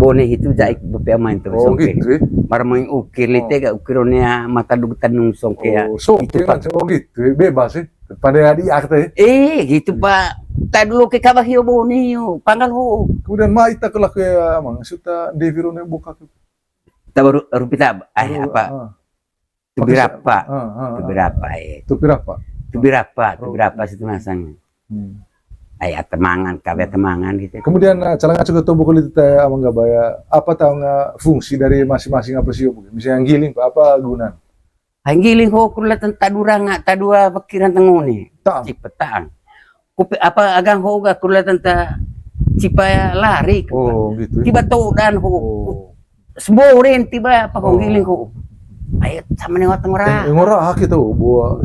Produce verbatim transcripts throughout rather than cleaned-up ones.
Bone hitu jaik bepe amain tu songke. Marmain ukir lite ga ukir one mata duk tanung songke ya. Itu pa. Oh, gitu ya. Bebas ya. Pada adi akte. Eh, gitu pa. Tadu loke kaba hio bone hio, panggal ho. Kemudian ma ita kelak ya, amang, suta Devi rone buka ke. Ta baru rupi ta, eh, apa? Tubirapa. Tubirapa, eh. Tubirapa. Tubirapa, tubirapa situ masang. Ai atemangan, kabe atemangan gitu. Kemudian, eh, calanga cukup tombo kulit teh amang Gaba ya. Apa tahu nggak fungsi dari masing-masing apa sih? Misalnya giling apa guna? Ai giling ho kurla tanta duranga, tadua pikiran tengone. Taang. Cipetang. Kupe apa agang ho ga kurla tanta cipa lari. Oh, gitu ya. Tiba todan ho. Oh. Semboren tiba apa ho giling ho. Ayo sama nih watang ora. Eh, ngora hak itu buat.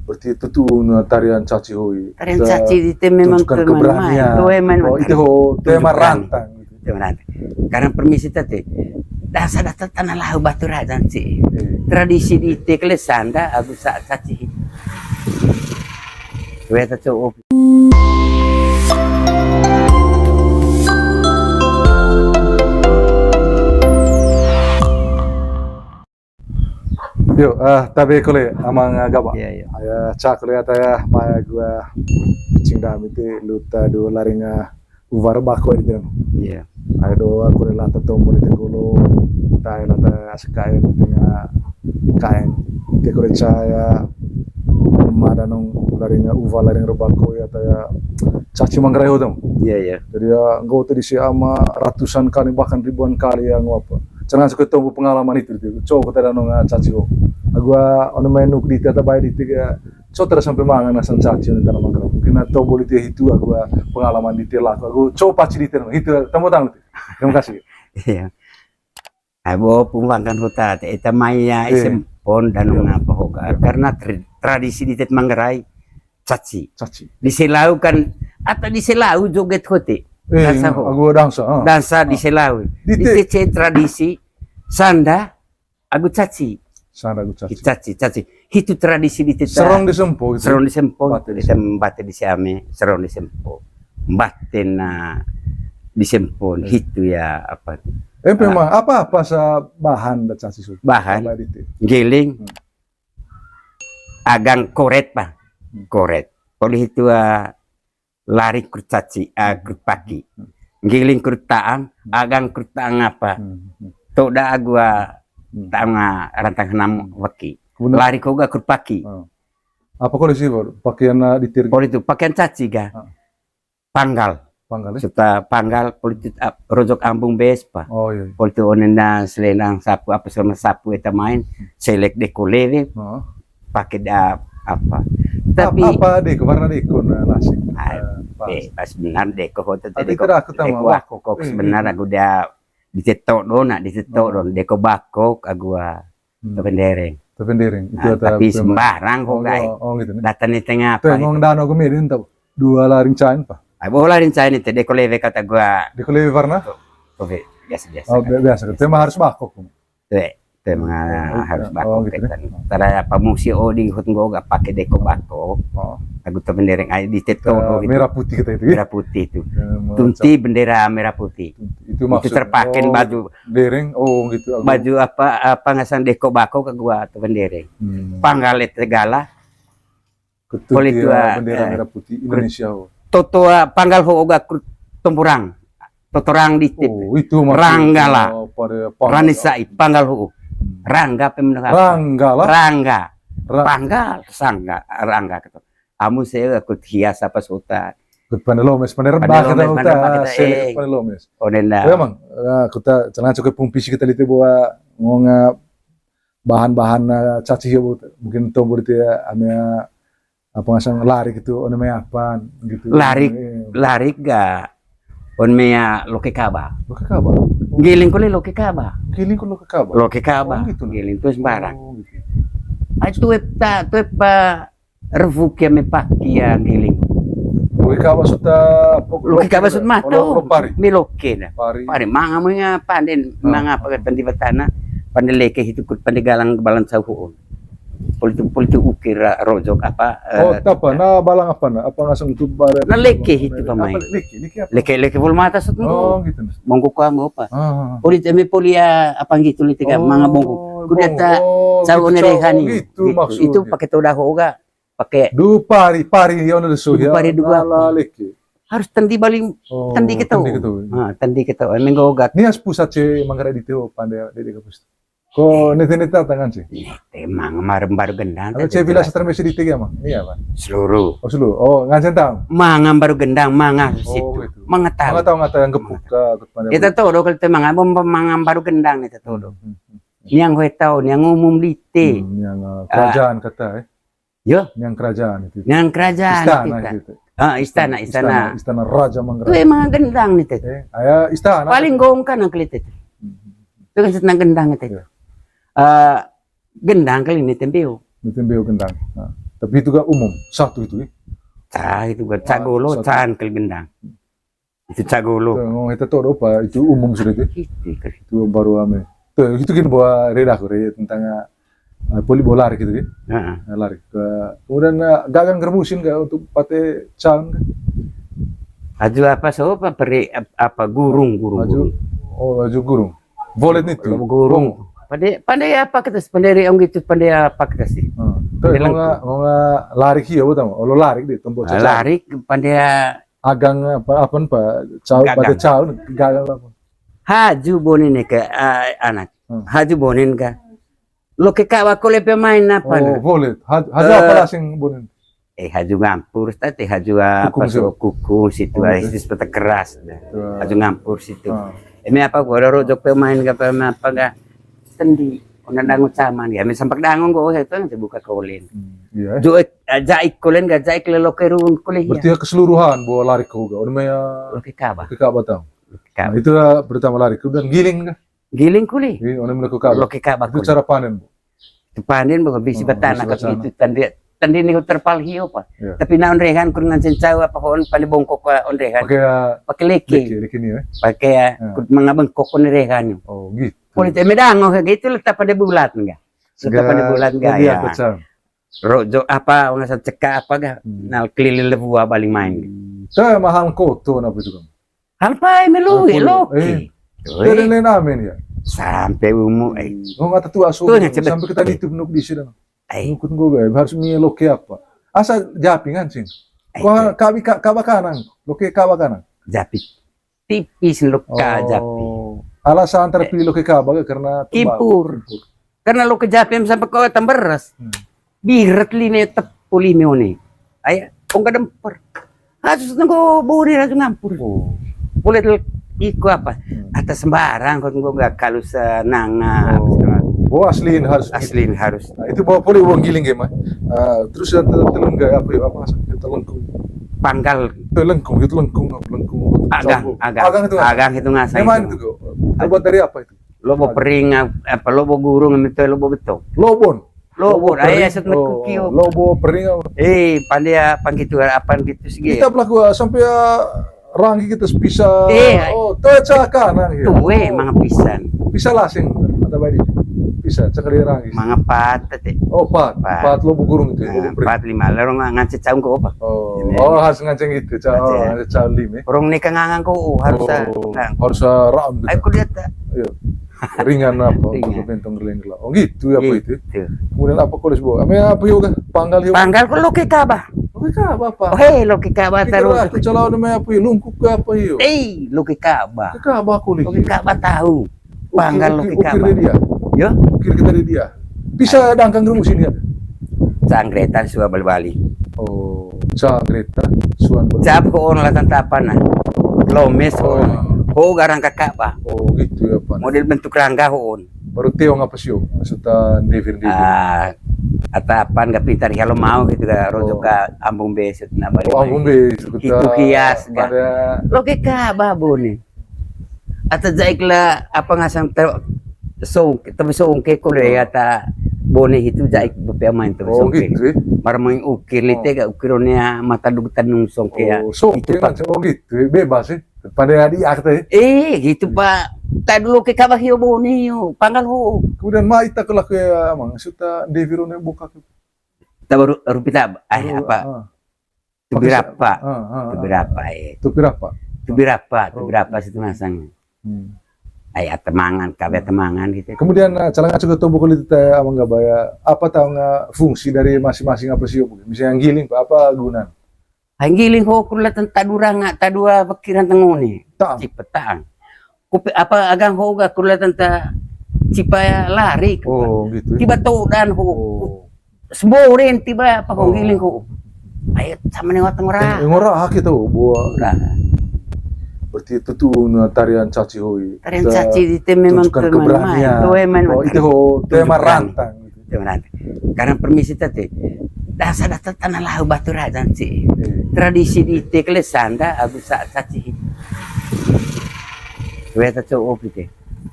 Berarti itu tuh tarian caci hoi. Tarian caci itu memang tunjukkan keberanian. Itu emang. Oh, itu ho tema rantang. Karena permisi tadi, dasar data tanah lahu batu rajan sih. Tradisi di te kelesanda, aku sa-, saci. Weta cowok. Yo, ah, tabe kole amang, ah, Gaba. Iya, iya. Aya ca kole ata ya, maya gua cing dami te luta do laring, ah, uvar bako di teno. Iya. Aya do aku le lata tombo di tegolo, tai lata asik kaen di tengah kaen. Di tegolo caya, ma danong laring uvar laring rebako ya, ta ya caci manggarai ho tong. Iya, iya. Jadi ya, nggo te di si ama ratusan kali, bahkan ribuan kali ya, ngapa. Cangan suka tombo pengalaman itu, itu. Coba kita danong, ah, caci ho. Aku, ah, ono main nuk di tata baik di tiga. Coba sampai mangan asam caci, ono tanah manggarai. Mungkin, ah, tombo di tiga itu, aku, ah, pengalaman di tiga laku. Aku coba paci di tiga, itu, tombo tangan. Terima kasih. Iya. Ai bo pung wangkan huta te, eta mai ya, iya, isempon danong apa hoga. Iya. Karena tra-, tradisi di tet manggarai caci. Caci. Di selau kan, atau di selau joget hote. Eh, dansa ho. Agu dansa, ah. Dansa di selau. Di te tradisi sanda agu caci. Sanda agu caci. Caci, caci. Hitu tradisi di teta. Serong di sempo gitu. Serong di sempo. Bate di sempo. Bate di siame, serong di sempo. Bate na di sempo, eh, hitu ya apa. Eh, memang apa-apa sa bahan da caci su. Bahan. Apa di te? Giling. Hmm. Agang koret, pa. Hmm. Koret. Poli hitu, ah, lari kurcaci, ah, kurpaki. Giling kurtaang, agang kurtaang apa? Hmm, hmm. Toda agu, ah, taang, ah, rantang henam waki. Lari koga kurpaki. Oh. Apa kondisi, Bor? Pakaian, ah, ditir. Poli itu, pakaian caci ga. Ah. Panggal. Panggal, eh? Serta panggal, poli itu, ah, rojok ambung bes, pa. Oh, iya, iya. Poli itu onenda selendang sapu, apa selama sapu eta main, selek deko lewe. Oh. Pake da apa. Tapi apa deko, warna deko na lasik. Ah, eh, pas. Bebas benar deko hotel. Ada tadi kok, aku tahu deko wakok. Wakok, eh, sebenar, eh, aku dia di tetok do, nak di tetok do, deko bakok, aku, ah, hmm, tependereng. Tependereng. Itu. Ah, tapi sembarang kok, oh, gai. Oh, oh, gitu nih. Datang di tengah apa. Tuh, ngomong dano kemiri, entah. Dua laring cain, pa. Ai, boh laring cain itu, deko lewe kata gua. Deko lewe warna? Tuh, tuh, biasa-biasa. Oh, kan. Bi-, biasa. Biasa. Tema harus bakok. Tuh, tema harus bakok. Oh, gitu, kan. Tada apa musi, oh, di hut nggo gak pake deko bakok. Oh. Aku tuh mendereng aja di teto, eh, gitu. Merah putih kita itu, ya? Merah putih itu. Ya, tunti bendera merah putih. Itu maksudnya. Itu terpakai baju. Oh, dereng, oh, gitu. Aku baju apa, apa ngasang deko bakok ke gua tuh mendereng. Hmm. Panggalet segala. Ketua bendera merah putih Indonesia. Totoa panggal ho oga kru-, tompurang. Totorang di tip. Oh, itu maksudnya. Ranggala. Oh, pada panggal. Ranisai panggal ho. Hmm. Rangga pemendeng apa? Ranggala. Rangga. Ra- Panggal, sangga, rangga gitu. Amu saya ikut hias apa suta. Ikut panelomes, panerebah kita, panelomes, kita, eh. Panelomes. Oh, nenda. Ya, Mang. Nah, kita celana cukup pung pisi kita lite bawa ngonga bahan-bahan, eh, caci ya, Bu. Mungkin tombo itu ya, ame, eh, apa ngasang lari gitu, one mea apa gitu. Lari, eh, lari ga. One mea loke kaba. Loke kaba. Giling kole loke kaba. Giling kole loke kaba. Loke kaba. Oh, gitu, nah. Giling tuh sembarang. Oh, gitu. Ai tuep ta, tuep ba revu kia me paki ya giling. Loke kaba suta pok-, loke kaba suta mata. Pari. Me loke na. Pari. Pari manga muinga panden, ah, manga pakai pandi batana. Pande leke hitu kut pande galang balan sauhuun. Politik, politik ukir, ah, rojok apa, eh, oh, tapa, na balang apa na? Apa ngasang itu bare-, na leke itu apa pamain. Leke, leke apa? Leke, leke bulu mata sut. Oh, gitu. Bongkok kamu apa? Ah, ah, ah. Politik eme poli ya, apa gitu, lite ka, oh, manga bongkok. Kuda bongkok. Ta, oh, cau gitu, one cau, rehan gitu, gitu. Maksudnya. Itu pakai toda hoga, pakai du pari, pari, ya, ono lesu, du ya. Pari dua. Ala leke. Harus tendi bali, oh, tendi keto. Tendi keto. Ah, tendi keto. Eme gogat. Ni as pusat ce manggarai di teo pande dede kapus. Ko nete-nete tangan sih. Nete manga mbaru-mbaru gendang. Apa tadi ce bila jelas. Setermesi di tiga, Mang? Iya, Pak. Seluruh. Oh, seluruh. Oh, ngancen tang. Manga mbaru gendang, manga situ. Oh, gitu. Manga tahu. Manga tahu, manga tahu yang gepuk ke, ke pada. Kita tahu dong kalau te manga, mem-, manga mbaru gendang nih, kita tahu dong. Hmm, hmm, hmm. Niang hoe tahu, niang umum lite. Hmm, niang, eh, ah, kerajaan kata, eh. Yo. Niang kerajaan itu. Niang kerajaan istana kita. Itu. Ah, istana, istana. Istana, istana Raja Manggarai. Itu emang gendang nih, Teh. Eh, aya istana. Paling gongkan yang kelihatan itu. Hmm. Itu kan setengah gendang itu. Ya. Eh, gendang kali ini tembeo. Ini tembeo gendang. Nah, tapi itu gak umum, satu itu, ya. Ah, itu gak, ah, cagolo, satu. Can kali gendang. Itu cagolo. Itu, ngomong itu todo apa? Itu umum sudah itu. Itu, kan. Itu baru ame. Tuh, itu gini bawa reda aku, reda tentang, eh, poli bola lari gitu, kan. Heeh. Nah, lari ke, kemudian, eh, gagang germusin gak untuk pate caun, kan? Aju apa, so apa, peri-, ap-, apa, gurung, gurung, aju, gurung. Oh, aju gurung. Volet itu. Gurung. Gurung. Pande, pande apa kita sih? Pande ri ong gitu, pande apa kita sih? Hmm. Tuh, pande lengkung. Ngonga, ngonga lari kia, betul? Oh, lo lari deh, tempat. Ah, caca. Lari, pande agang apa, apa, Pak? Cau, gagang. Pada cau, gagang apa? Haju bonin ke, ah, anak. Hmm. Haju bonin ka. Loke ka wa kole pemain apa? Oh, na? Boleh. Ha-, haju apa, eh, lah sing bonin? Eh, haju ngampur, tadi haju apa, kukung, so, kukung situ, oh, eh, gitu. Sis peta keras. Betul. Haju ngampur situ. Ah. Eme apa, gua ada rojok pemain ka, pemain apa ka? Tendi. Ona dangu caman, ya. Eme sampak dangu, gua, oh, itu yang buka kolin. Hmm, iya. Jo, eh, jaik kolin, gak jaik lelo kerun kolin, ya. Berarti ya keseluruhan, bawa lari kau gak? Udah maya. Loke ka ba. Loke ka ba tau. Loke ka ba. Nah, itu pertama lari. Kemudian giling kah? Giling kuli. Iya, ona melo loke ka ba. Loke ka ba kuli. Itu cara panen, Bu. Itu panen, Bu, bisi, oh, batana bisi ka batana. Itu tandi, tandi ni terpal hio pa. Iya. Tapi naon rehan kun ngancen cau apa hon pande bongkok ka on rehan. Pakai, eh, pakai leke. Leke, leke ni, eh. Pakai, eh, iya. Kut manga bengkok on rehan. Oh, gitu. Politik medang, oh, gitu, letak pada bulat enggak? Letak pada bulat enggak, ya. Rojo apa, ngasal ceka apa gak? Hmm. Nal keliling levua paling main. Hmm. Saya mahal koto, apa itu kan? Hal pai melu, ah, loke. Eh. Oi. Dari lain amin ya? Sampai umur, eh. Ngomong kata tua, so, tuh, sampai kita itu nuk di sini. Eh. Nukut gue, harus mie loke apa? Asa japi ngancing. Eh, wah, tuh. Kabi ka-, kaba kanang. Loke kaba kanang. Japi. Tipis loke ka japi. Oh. Alasan terpilih loke kaba karena tebal. Kimpur. Kimpur. Karena loke japi sampai kau tamberes. Hmm. Biret lime tepu lime one. Aya, ong kademper. Kasus nengko buri langsung ngampur. Oh. Boleh tel-, iko apa? Hmm. Atas sembarang kau nggak kalau senang, ah, oh. Oh, aslin harus. Aslin harus. Nah, itu bawa boleh uang giling ya, Mas. Ah, terus yang tel-, telung gak apa ya, apa maksudnya telengkung? Panggal. Telengkung, itu lengkung, apa lengkung? Agang, campur. Agang. Agang itu ngasang. Agang itu ngasang. Memang itu. Itu kok. Terbuat dari apa itu? Lobo pering, ap-, apa, lobo gurung, eme toe lobo betok. Lobon. Lobo, lobo pering. Aya set nekukio. Lobo pering apa? Eh, pande ya, panggitu, apan gitu sih. Kita pelaku, ah, sampai, ah, ranggi kita sepisah. Eh, oh, toe cakanan gitu. Tuh, eh, manga pisan. Pisah lasing, ada baik. Pisah, cakar dia ranggi. Manga pat, tete. Oh, pat. Pat. Pat lobo gurung itu ya, nah, lobo pering. Pat lima, lorong ngancet caung ke opa. Oh, ini. Oh, harus nganceng gitu, ca-, oh, iya. Ada caling, ya. Orang neka ngangang kok, oh, harus, oh, ah, ngang. Harus, ah, ram gitu. Aku lihat, ah. Iya. Ringan apa? Ringan. Untuk bentong geleng gelap. Oh, gitu ya, apa itu? Gitu. Kemudian apa kolis bawa? Ame apa yoga? Panggal yoga? Panggal kok loke kaba. Loke kaba apa? Oh, hei, loke kaba taruh. Aku calon ame apa yo? Lungkup ke apa yo? Eh, loke kaba. Loke kaba kulit. Loke kaba tahu. Panggal ukir, loke ukir kaba. Dia. Yo? Ukir kita dia. Bisa dangkang rumus ini ya? Sangretan sua bali-bali. Oh, sangretan suan bali-bali. Cap ko on lah tanta apa nah. Lomes ko on. Oh. Ho garang kakak, Pak. Oh, gitu ya, Pak. Model bentuk rangga ho on. Baru teong apa sih, oh? Maksudnya devir, devir. Ah, atapan gak pintar kalau mau gitu, gak rojok, oh, ka ambung besut na bali. Oh, ambung besut. Itu hias gak. Pada loke kaba bone. Ata jaik la apa ngasang te-, songke, tapi songke ko le, ata bone itu jaik bepea main te songke. Oh, gitu, eh? Mar main ukir lite gak ukir one mata duk tenung songke ya. Oh, songke itu, Pak. Kan, oh, gitu, eh? Bebas, eh? Pada adi akte, eh? Eh, gitu, Pak. Tadi loke kaba hio bone yo, panggal ho. Kemudian ma ita kelak ya, Mang, suta devir one buka ke. Tahu ru-, rupi tak, eh, apa? Ah. Tupi rapa. Ah, ah, ah. Tupi rapa, eh. Tupi rapa. Tupi rapa, oh, tupi rapa situ masang. Hmm. Ai, ata mangan, kabe ata mangan gitu. Kemudian, eh, calanga juga tuh buku itu teh, Amang Gaba ya, apa tahu nggak fungsi dari masing-masing apa sih, Bu? Misalnya giling, apa guna? Ai, giling ho kurla tanta duranga, ta dua pikiran tengoni. Taang. Cipa taang. Kupi apa agang ho ga kurla tanta cipa lari. Oh, gitu ya. Tiba todan ho. Oh. Semborin tiba apa ho giling ho. Ayo, sama nih watang ora. Eh, ngora hak itu, buah. Ora. Berarti itu tuh, nah, tarian caci hoi. Tarian caci itu memang tunjukkan keberanian. Itu memang itu ho, tema rantang. Karena permisi tadi, dasar data tanah lahu batu raja sih. Iya. Tradisi di Tekle Sanda, aku sa-, saci. Weta cowok gitu.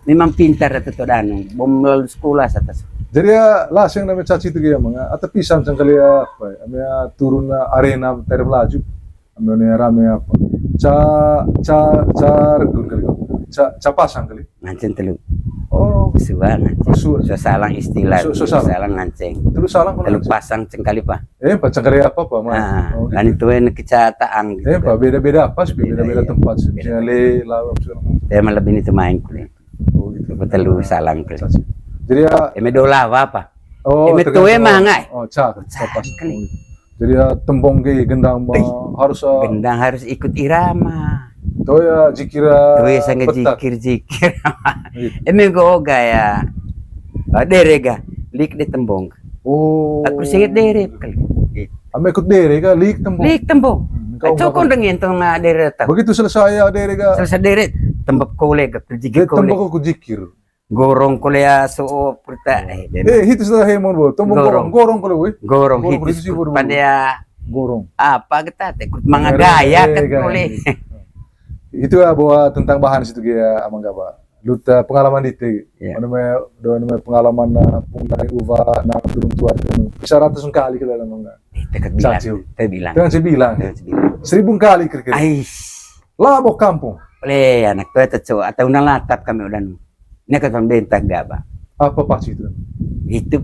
Memang pintar atau tuh danu, bom lalu sekolah atas. Jadi ya, lah, yang namanya caci itu dia, Mang, atau pisang cengkali ya, apa ya, namanya turun arena tari Melaju. Ambil rame apa? Ca, ca, ca regun kali kau. Ca, ca pasang kali. Nganceng telu. Oh. Sua nganceng. Oh, sua. Sua salang istilah. Sua, sua salang. Salang nganceng. Telu salang kau. Telu nganceng. Pasang cengkali, Pak. Eh, Pak, cengkali apa, Pak, Mas? Ah, oh, gitu. Dan itu yang kita taang gitu. Eh, Pak, beda-beda apa sih? Beda-beda tempat sih. Beda-beda. Misalnya le, lawa, segala macam. Dia malah bini tuh main kulit. Oh, gitu. Telu salang kulit. Jadi ya. Eme dola apa? Oh, eme tergantung. Toe mangai. Oh, ca, ca pasang kali. Oh, gitu. Jadi ya, tembong ke gendang, Bang, harus, eh, gendang harus ikut irama. Toya jikira. Toya sangga betak. Jikir-jikir. Gitu. Eme go gaya. Ah, dere ga, lik de tembong. Oh. Aku singit dere kali. Gitu. Ame ikut dere ga, lik tembong. Lik tembong. Hmm, kau cokon nggak dengan tong, ah, dere tak. Begitu selesai ya dere ga. Selesai dere, tembok kole ga, jikir kole. Tembok aku jikir. Gorong kole ya, so, perta, eh, itu sudah hemon, bo. Tembok gorong. Gorong, gorong kole, weh. Gorong, gorong itu sih, bo. Pada ya. Gorong. Apa kita, teh, kut mangagaya, eh, kat kole. Itu ya, bahwa tentang bahan situ, ya, Amang Gaba. Luta pengalaman di te. Ya. Mana me, do, mana me pengalaman na, pung dari uva, na turun tua, bisa ratus kali kita dalam enggak. Eh, teka bilang. Caci. Teka bilang. Teka bilang. Teka bilang. Seribu kali kira-kira. Ais. Lah, bo kampung. Oleh anak tua itu, atau undang latap kami udah nu. Ini kata pemerintah gak, Pak. Apa paci itu? Itu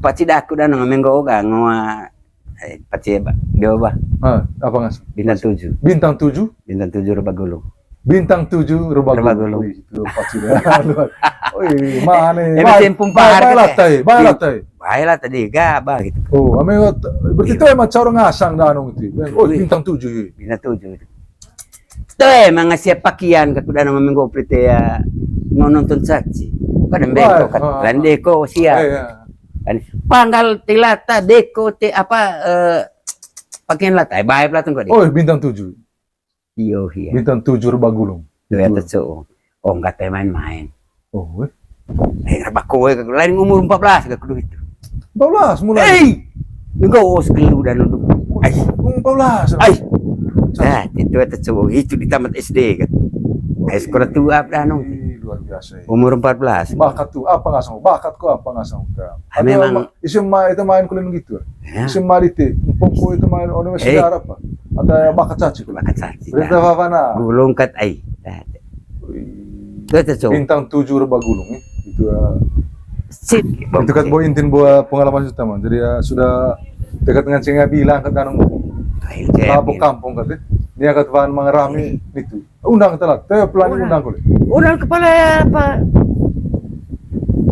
paci daku dan ngomong gak, ngoa, eh, paci, Pak. Dia, Pak. Ah, apa ngas? Bintang tujuh. Bintang tujuh? Bintang tujuh Rebah Gulung. Bintang tujuh Rebah Gulung. Rebah Gulung. Wih, itu paci dah. Wih, mana? Emang baik, sempung baik, pahar baik gitu lah, ya? Tai, baik lah, tai. Baiklah tadi, gak, Pak, gitu. Oh, ame, berarti itu emang cara ngasang dah, anu, gitu. Oh, wih. Bintang tujuh, ya. Bintang tujuh itu. Toe manga sia pakian ka kuda nang minggu prite ya, no nonton caci. Kada mbengko kat, ah, lan deko sia. Iya, iya. Kan panggal te lata deko te apa, eh, pakian lata, eh, bae pelatun kok deh. Oh, bintang tujuh. Iyo, iya. Bintang tujuh Rebah Gulung. Iya, betul. Teco. Oh, enggak teh main-main. Oh, weh. Eh, Rebah Gulung, lain umur empat belas gak kudu itu. Empat belas mulai. Hei! Enggak, oh, sekelu dan lu. Ai. Empat belas. Ai. Nah, itu kata cowok itu di tamat S D kan. Ai, sekolah tua apa dah, no? Ih, luar biasa, ya. Umur empat belas. Bakat tuh apa nggak sanggup? Bakat kok apa nggak sanggup, Kak? Ah, memang. Isi ma-, itu main kuliah gitu. Ya. Isi ma di ti. Empokku itu main, oh, ini masih ada apa? Ada bakat caci kuliah. Bakat caci. Berita apa, nah? Gulung kat ai. Wih. Itu aja, cowok. Bintang tujuh Rebah Gulung, ya. Itu, eh, sip. Itu kan bo intin buat pengalaman utama. Jadi, ya, sudah dekat dengan Cenga bilang ke Danung. Ayo, Cenga. Apa kampung katanya? Ini akan bahan mengerami itu. Undang telat. Teh pelani undang kulit. Undang kepala apa?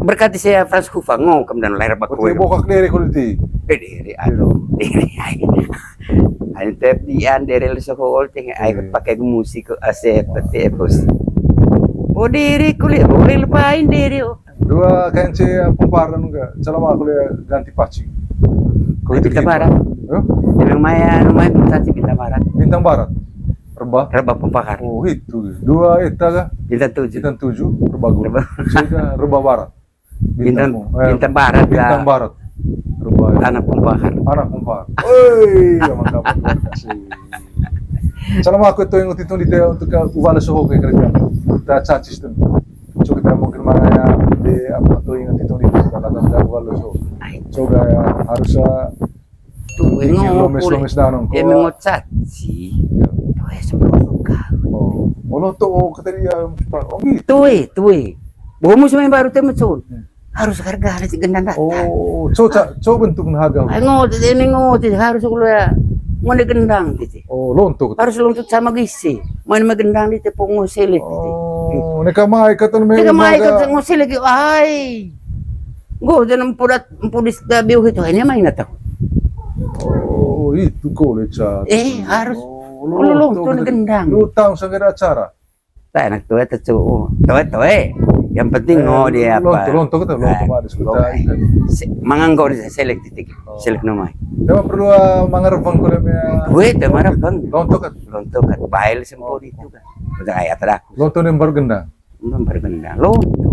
Berkati saya Frans Kufa, ngo, kemudian lahir apa kue. Bokak dere kulit di. Eh, dere, aduh, dere, ayo. Ayo, tep di an, dere, leso, hol, teng, ayo, pakai musik, asep, tep, bos. Oh, dere, kulit, boleh lepain, dere, oh. Dua K N C Pomparan enggak, selama aku lihat ganti pacing. Kau itu Bintang Barat. Hah? Yang lumayan, lumayan, Bintang Barat. Bintang Barat. Rebah. Rebah Pomparan. Oh, itu. Dua eta kah? Bintang tujuh. Bintang tujuh, Rebah Gulung. Rebah. Sudah Rebah Barat. Bintang, Bintang, eh, Bintang Barat, Bintang Barat. Rebah. Anak Pomparan. Anak Pomparan. Oi, ya mantap. Terima kasih. Selama aku itu yang itu di untuk ke Uwala Soho ke kerja. Kita cacis tuh. Coba kita mungkin mana ya di apa tuh yang itu di kita kata kita Uwala Soho. Coba ya harus, eh, Tuh, pikir lomes-lomes danong, ya, kok. Mengocat sih. Ya. Tuh, ya, sebelum buka. Oh, olo to, oh, kata dia, oh, gitu. Tuh, eh, tuh, eh. Bomu sama yang baru teh, Metsun. Hmm. Harus harga, harus gendang datang. Oh, co, ca, co bentuk harga. Ai, ngo, titi, ini ngo, titi, harus kuliah. Ngo, ini gendang, titi. Oh, lonto. Harus lonto sama gisi. Main ma gendang, titi, pungu silik, titi. Oh, neka mai katan me. Neka mai katan ngo silik, ai. Ngo, jangan pudat, pudis da biu itu, hanya main atau. Oh, itu kok leca. Eh, harus. Oh, lonto, lonto, gitu. Gendang. Lu tahu sanggar acara. Tak enak tuh, itu cu. Tuh, tuh, eh. Yang penting, eh, ngo dia apa? Lonto, lonto, lonto, eh, mah, diskusi. Manganggo di selek titik. Oh. Selek nomai. Emang perlu, ah, mangarepang kuda ya? Weh, teu marepang. Lonto kan? Lonto kan. Bail sempur itu kan. Udah ayat aku. Lonto yang baru gendang. Baru gendang. Lonto.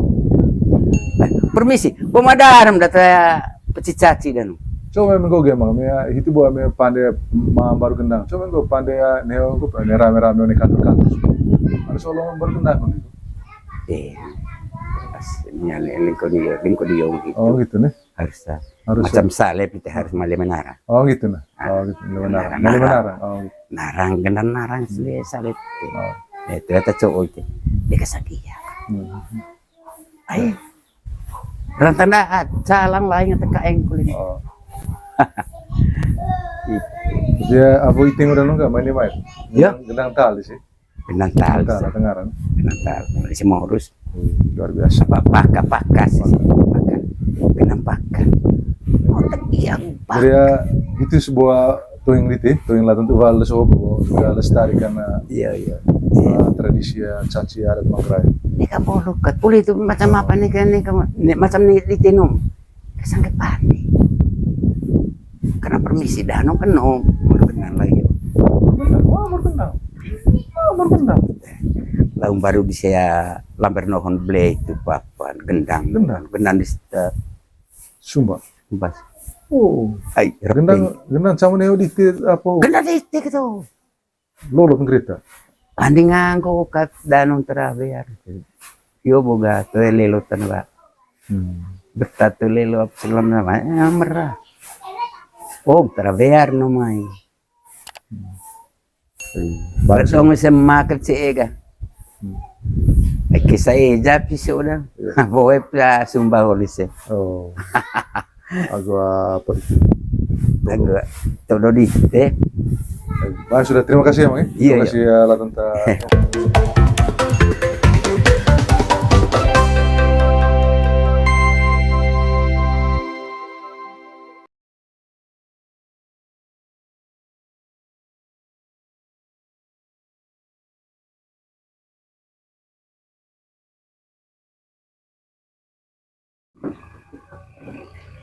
Eh, permisi. Gua madaram data pecicaci dan. Coba memang gua gemang, me, itu buat me pande ma baru gendang. Coba gua pande ya, neo gua pande rame-rame ne kantor-kantor. Ada solo baru gendang gitu. Eh, pas nyale lingkod dia, lingkod dia gitu. Oh, gitu nih. Harus, ah, harus, macam ya. Salep itu harus male menara. Oh, gitu nah. Ah, oh, gitu. Male menara. Menara. Male menara. Oh, gitu. Narang, gendang narang sih salep. Oh. Eh, ternyata cowok itu. Dia kesakit ya. Hmm. Ai. Rantanda, ah, calang lain atau kaeng kulit. Oh. Dia apa itu udah nggak main main? Ya. Gendang, gendang tali sih. Gendang tali. Gendang tali, Tengaran. Gendang tali. Isi morus. Hmm, luar biasa. Apa, paka, paka sih. Paka. Paka. Gendang paka. Oh, tegiang paka. Jadi ya, itu sebuah Tuing lite, tuing la tentu wal so, juga lestarikan, eh, iya, iya, eh, tradisi, eh, caci adat Manggarai. Ini kan bolu kat, uli itu macam apa nih kan, nih kan, nih macam nih di tenum. Kesanggepan nih. Karena permisi dah, no kan no, baru kenal lagi. Baru kenal, wah, baru kenal. Wah, baru kenal. Laung baru di saya lamber nohon ble itu papan gendang. Gendang. Gendang di, eh, Sumba. Bas. Oh. Ai, gendang, gendang sama neo di tir apa? Gendang di tir gitu. Lolo penggerita. Andi nganggo kat danung terabiar. Yo boga tu lelo tan ba. Hmm. Beta tu lelo apa selam nama? Ya, merah. Oh, terabiar no mai. Hmm. Baru dong, ese maket si ega. Hmm. Eke sa eja piso da. Iya. Boe pia sumba holis ya. Oh. Agua apa itu? Agua todo di teh. Baik, sudah, terima kasih ya, Mang, ya. Iya, iya. Terima kasih ya, lah, tentang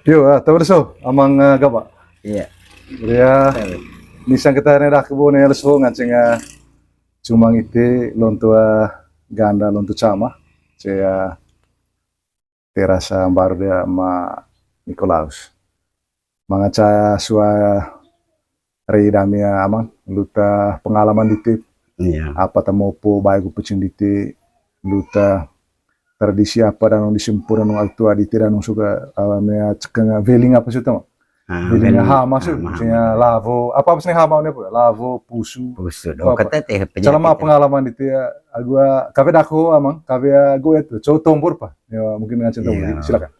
Yo, ah, tahu deh, so, amang, eh, gaba. Iya. Ya, ini sang kita hari dah kebun ya, lesu ngancing, eh, cuma ngiti lontua ganda lontu cama. Saya terasa baru dia ma Nikolaus. Mangaca sua rei dami amang, luta pengalaman dite. Iya. Apa ta mopo bae ku pecing dite, luta tradisi apa danong di sempur danong aktua dite danong suka, ah, mea cekeng, ah, weling apa sih, tama? Ah, weling, weling hama sih, hama, misalnya hama. Lavo, apa, apa sih hama ini apa? Lavo, pusu. Pusu, apa, do apa? Kata teh penyakit. Selama pengalaman dite ya, agua, kafe dako amang, kafe ago ya tuh, cowok tombor pa. Ya, mungkin dengan cinta. Iya. Silakan.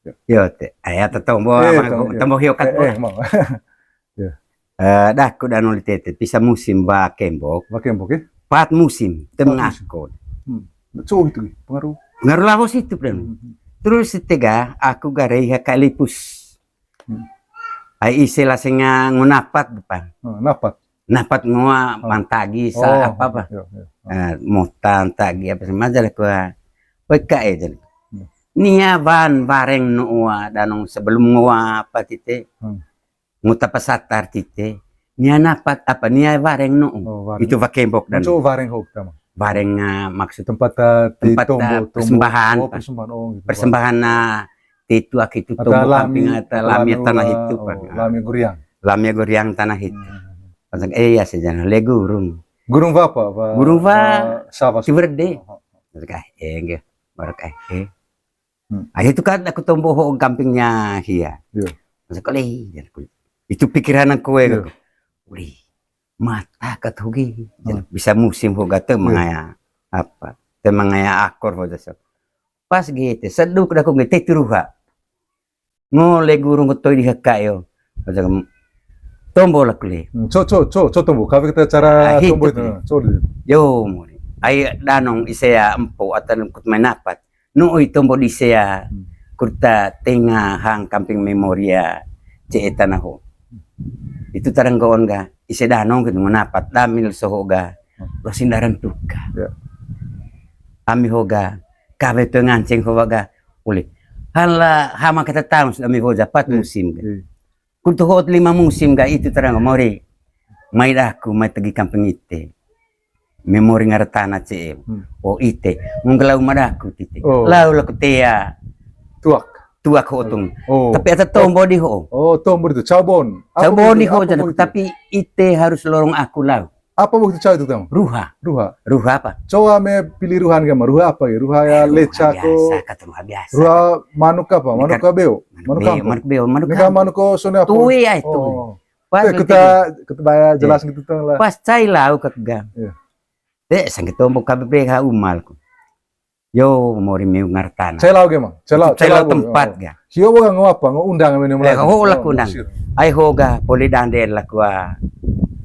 Ya. Yo, te, aya te tombo, eh, amang, tombo, iya. Tombo hio kat, eh, eh, mau. Ya. Eh, dah, ku danong lite te, pisa musim ba kembok. Ba kembok, ya? Pat musim, te mengakon. Pat musim. Hmm. So itu, pengaruh. Pengaruh lawas itu, dan. Hmm, hmm. Terus tega, aku garei ha kalipus. Hmm. Ai istilah senga ngunapat depan. Hmm, napat. Napat ngoa, oh, mantagi sa, oh, apa, apa. Iya, iya. Eh, motan tagi apa semaja lah kua. Weka e jan. Hmm. Nia wan wareng no ua danong sebelum ngoa apa tite. Hmm. Nguta pasatar tite. Nia napat apa, nia wareng no. Oh, wareng. Itu wakembok dan. Maksud wareng ho pertama. Wareng, ah, maksud tempat, ah, di tempat, tombo, ah, tombo. Persembahan, oh, Pak. Persembahan, oh, gitu. Persembahan, ah, itu, ah, itu atau tombo lami, kamping, atau lami, lami tanah ua, itu, oh, Pak. Lami guriang. Lami guriang tanah itu. Hmm. Pasang, eh, ya, sejarah le gurung. Gurung apa, Pak? Gurung, Pak. Ah, Sava. Ciberde. Oh, oh. Terus kah, eh, enggak. Baru kah, eh. Hmm. Ah, itu kan aku tombo ho kampingnya hia. Iya. Masa kali, ya, aku, itu pikiran aku, eh, iya. Aku, "Wih, mata kat hugi." Hmm. Bisa musim ho gate, iya, mangaya apa? Te mangaya akor ho jasa. Pas ge te, seduk daku ge te turuha. Ngo le guru ngo toi di haka yo. Tombo laku le. Hmm, co, co, co, co tombo. Kawe kita cara tombo itu. Co di. Yo, mori. Ai danong ise ya empo atan kut main apat. Nu oi tombo di ise ya. Hmm. Kurta tenga hang kamping memoria ce etana ho. Itu tarang goon ga ise danong gitu ngo napat damil soho ga. Hmm. Rosin daran tuka. Ya. Ami ho ga kawe tu nganceng ho waga uli. Hala hama kata tahun sudah mi boja pat musim ga. Kuntu hot lima musim ga itu terang mori. Mai daku mai tegi kampung ite. Memori ngaretana ce. Hmm. Oh ite. Munggelau madaku tite. Oh. Lau laku tea. Tuak. Tuak hotung. Oh. Tapi ata tombo di ho. Oh, tombo itu. Cabon. Cabon di ho. Tapi ite harus lorong aku lau. Apa waktu cau itu, Tang? Ruha. Ruha. Ruha apa? Cowa me pilih ruha ga ma. Ruha apa ya? Ruha ya leca ko. Biasa, kata ruha biasa. Ruha manuk apa? Manuk ka beo. Manuk beo, manuk beo, manuk kampung. Manuk ko sone apa? Tui ai tui. Pas kita, kita baya jelas gitu, Tang, lah. Pas cai lau ka ga. Iya. Dek sangke tombo ka bebe ha umal ko. Yo, mori meu ngartana. Cai lau ge, Mang. Cai lau, cai lau tempat ga. Sio bo ga ngo apa, ngo undang mene mulai. Ho laku undang. Ai ho ga poli dande laku a.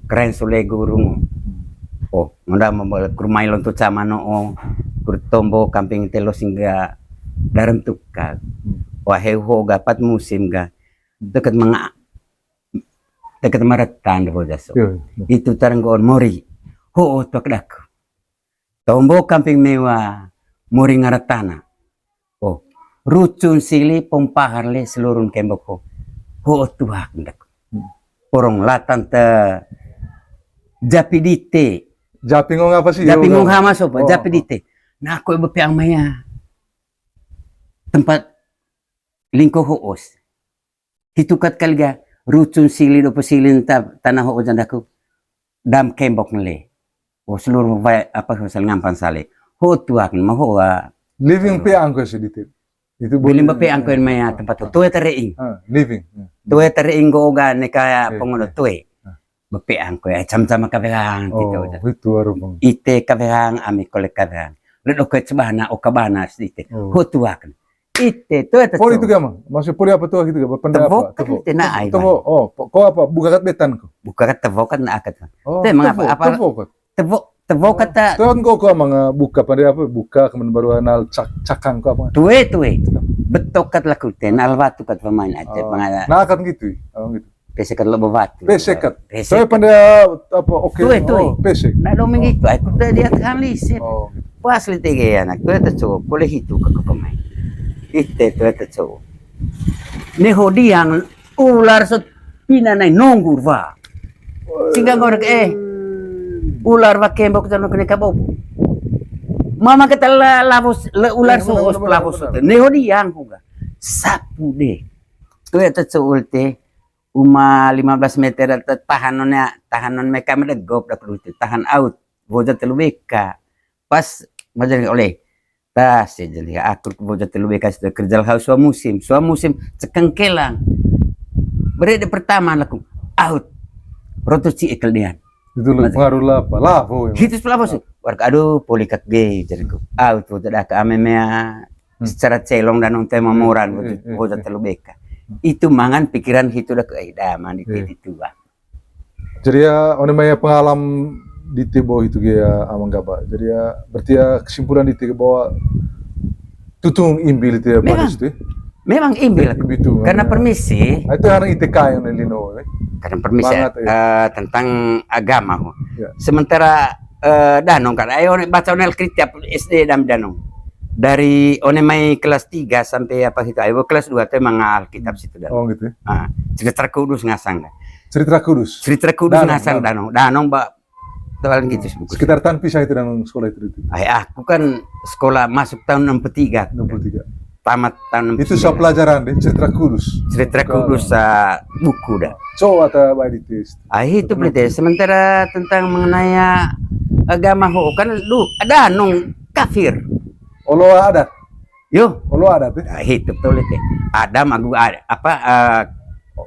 Keren sule guru ngo. Oh, ngonda mambal kurmai lonto camano o. Kur tombo kamping telo singga darem tukal. Wah, heu ho ga pat musim ga. Deket manga deket maretan ho jaso. Itu tarenggoon mori. Ho tuak daku. Tombo kamping mewa mori ngaretana. Oh, rucun sili pompahar le seluruh kemboko. Ho tuak ndak. Porong latan te japi dite. Japi ngong apa sih? Japi ngong hama sopa, japi dite. Nah, aku bepeang maya. Tempat lingko hoos. Hitu kat kali ga rucun sili dopo silin ta tanah ho ojan daku dam kembok nele. Oh, seluruh apa sel ngampan sale. Ho tuak ma ho. Living pe angko sedikit. Itu boleh living pe angko maya tempat tu. Toe tareing. Living. Toe tareing go oga neka pengono toe. Bepe angko ya cam-cam kawehang gitu. Itu aru. Ite kawehang ami kole kawehang. Ledo ke cebana oka bana sedikit. Ho tuak. Ite, toe ta. Poli itu ga, Mang? Maksud poli apa tuak itu ga? Tevok kan ite na ai. Tevok. Oh, ko apa? Buka kat betan ko. Buka kat tevok kan na akat. Oh, te mengapa apa? Tevok kat. Tevok kata. Tuak ko ko manga buka pada apa? Buka kemudian baru anal cakang ko apa? Tue tue. Betok kat laku te nal batu kat pemain aja pengala. Nah, kan gitu. Oh, gitu. Pesek kan lebo batu. Pesek kan. Pesek. Saya pada apa? Oke. Tue tue. Pesek. Nak dong minggu itu aku tadi akan lisip. Pas lite ge anak tue ta cowok boleh itu ke pemain. Ite tue ta cowok. Neho diang ular sot pina nai nonggur wa. Singga ngorek eh. Ular wa kembok jano kene kabobo. Mama kata la lavos ular so os lavos. Neho diang huga. Sapu de. Tue ta cowok te. Uma lima belas meter tahan non ya, tahan non meka medegop dak lucu, tahan out. Boja telu beka. Pas majar oleh tas ya jadi akur boja telu beka sudah kerja hau sua musim, sua musim cekeng kelang. Beri de pertama laku out. Roto ci ekel dian. Itu lo pengaruh lah apa? Lah, oh, hitu sebelah bos. Warga aduh polikat gay jadi ku. Out boja dak ame mea secara celong dan untai mamoran boja telu beka. Itu mangan pikiran hitu dah ke eh, dah mandi titi tua. Jadi ya, one mai pengalam di tibo itu ge ya Amang Gaba. Jadi ya, berarti ya kesimpulan di tiga bahwa tutung imbil itu ya. Memang, memang imbil. Karena permisi. Itu anak I T K yang lino. Karena permisi tentang agama. Sementara eh, danong kan ayo baca one Alkitab S D dam danong dari one mai kelas tiga sampai apa gitu ayo kelas dua tuh emang Alkitab situ dan oh gitu ya. Ah, cerita kudus ngasang dah. Cerita kudus. Cerita kudus ngasang danong danong ba tuan gitu sekitar tahun pisah itu dan sekolah itu, itu. Ay, aku kan sekolah masuk tahun enam puluh tiga. Enam puluh tiga. Tamat tahun itu soal pelajaran deh cerita kudus. Cerita kudus buku dah. Cowok atau baik di tes. Ah, itu berarti sementara tentang mengenai agama ho kan lu ada nong kafir. Olo adat. Yo, olo adat eh. Ah, itu betul itu. Adam agu apa eh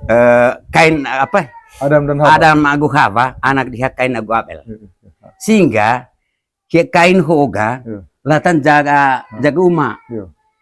eh, Kain apa? Adam dan Hawa. Adam agu Hawa, anak dia Kain agu Abel. Sehingga Kain hoga latan jaga jaga uma.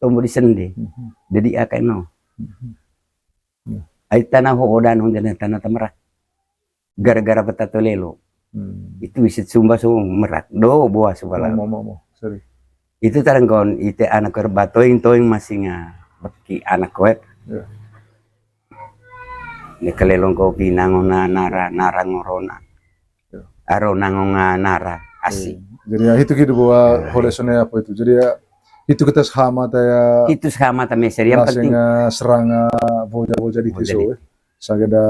Tombo di sende. Jadi aka no. Ai tana ho odan hon jana tana tamerak. Gara-gara beta to lelo. Itu isit sumba so merak do boa subala. Mo, mo, mo. Sorry. Itu tarang kon ite anak ker batoing-toing masing a beki anak koet. Ni kalelong ko pinang ona nara, nara ngorona. Aro nangonga nara asi. Jadi ya itu gitu bahwa hole sone apa itu. Jadi ya itu kita sahama ta ya. Itu sahama ta meser yang penting. Seranga boja-boja di tiso. Sageda.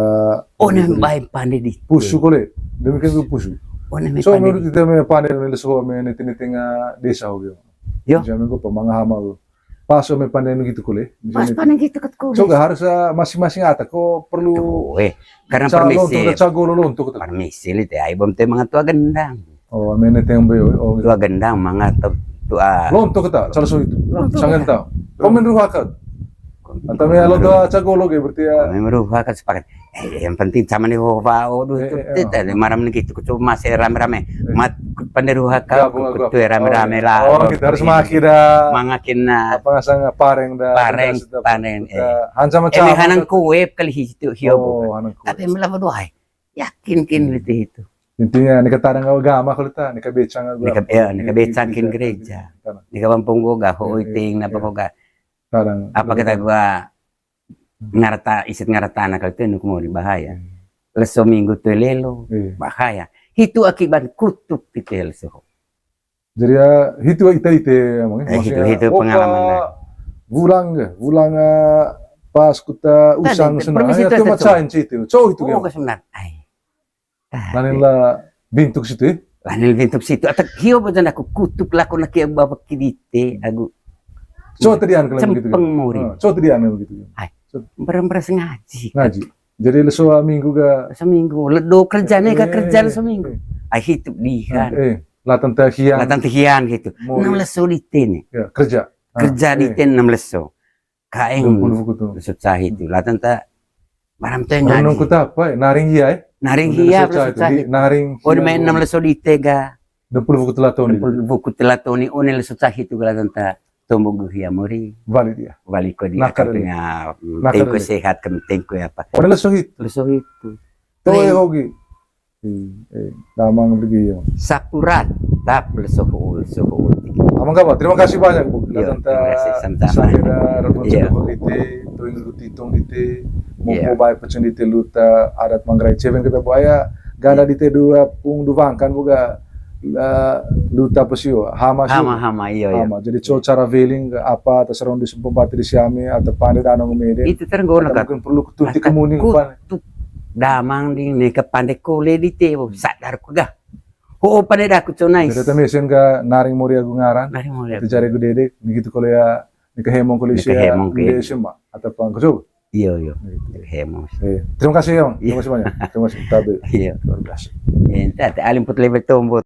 One bae pande di. Pusu kole. Demikian tu pusu. One me. So menurut kita me pande ni leso me niti-niti nga desa ho. Yo. Jamin ko pemangahama. Pas so me pande gitu kole. Pas pande gitu kat kole. So gak harus masing-masing ata ko perlu. Karena permisi. Cago lo lonto kata. Permisi li te ai bom te manga tua gendang. Oh, mene teng be. Oh, tua gendang manga tua. Lonto kata, salah so itu. Sangan tau. Komen ruhakat. Atau me alo doa cagolo ge berarti ya. Memang ruha kan sepakat. Eh, yang penting sama nih ho va o du itu tita deh maram nih gitu kutu masih rame-rame. Mat pande ruha ka kutu rame-rame lah. Oh, kita harus maki dah. Mangakin na. Apa ngasang pareng dah. Pareng, pareng. Hanca macam. Ini hanang kuep kali hitu hio. Oh, hanang kuep. Tapi melapa doa. Yakin kin lite hitu. Intinya nika tadang agama kalau ta, nika becang agama. Nika, ya, nika becang kin gereja. Nika bampung goga ho iting napa goga. Tadang. Apa kita gua ngarata isit ngarata anak itu nuk mau dibahaya. Leso minggu tu lelo bahaya. Hitu akibat kutuk tite leso. Jadi ya hitu ita ite emang ya. Hitu pengalaman. Wulang ke, wulang pas kuta usang senang ya tu macain situ. Cowok itu. Oh, sebenarnya. Ai. Lanin la bintuk situ ya. Lanin bintuk situ. Atak hio badan aku kutuk lako nak ya bawa kidite aku. Cowok tadi an kalau begitu. Cempeng muri. Cowok tadi an kalau begitu. Ai. Beremberes ngaji. Ngaji. Jadi leso minggu ga. Seminggu. Ledo kerjanya ga kerja leso minggu. Ai hidup dihan. Eh, latan tehian. Latan tehian gitu. Enam leso di tene. Ya, kerja. Kerja di tene enam leso. Kaeng. Leso cahi itu. Latan ta maram tengah. Nungku ta apa? Naring iya eh. Naring iya leso cahi. Naring. Oh, main enam leso di tega. Dempul buku telatoni. Dempul buku telatoni one leso cahi itu latan ta. Tombo guhia mori. Bali dia. Bali ko di akapnya tengku sehat kami tengku apa. Pada leso itu. Leso itu. Toe hogi. Eh, damang lagi ya. Sapurat tap leso huul, leso huul. Amang kabar, terima kasih banyak Bu. Iya, terima kasih sama-sama. Sampai dah rebut rebut dite, tuing rebut hitung dite, mau baik peceng dite luta adat Manggarai ceven kita buaya ganda dite dua pung dua kan buka luta pesio hama sih. Hama hama iya iya. Hama. Jadi co cara feeling apa atas ronde sempati di siami atau pande danong mede. Itu tergolong kan. Mungkin perlu ketuti kemuning pan. Damang ding ne ke pande kole di te sadar ku gah. Ho pande daku co nais. Jadi temesen ga naring mori agu ngaran. Naring mori agu. Jari gu dedek begitu kole ya ni ke hemong kole sia. Hemong ke. Atau pang kecoba. Iyo iyo. Hemong. Terima kasih ya. Terima kasih banyak. Terima kasih tabe. Iyo. Luar biasa. Ente alim put lebe tombo.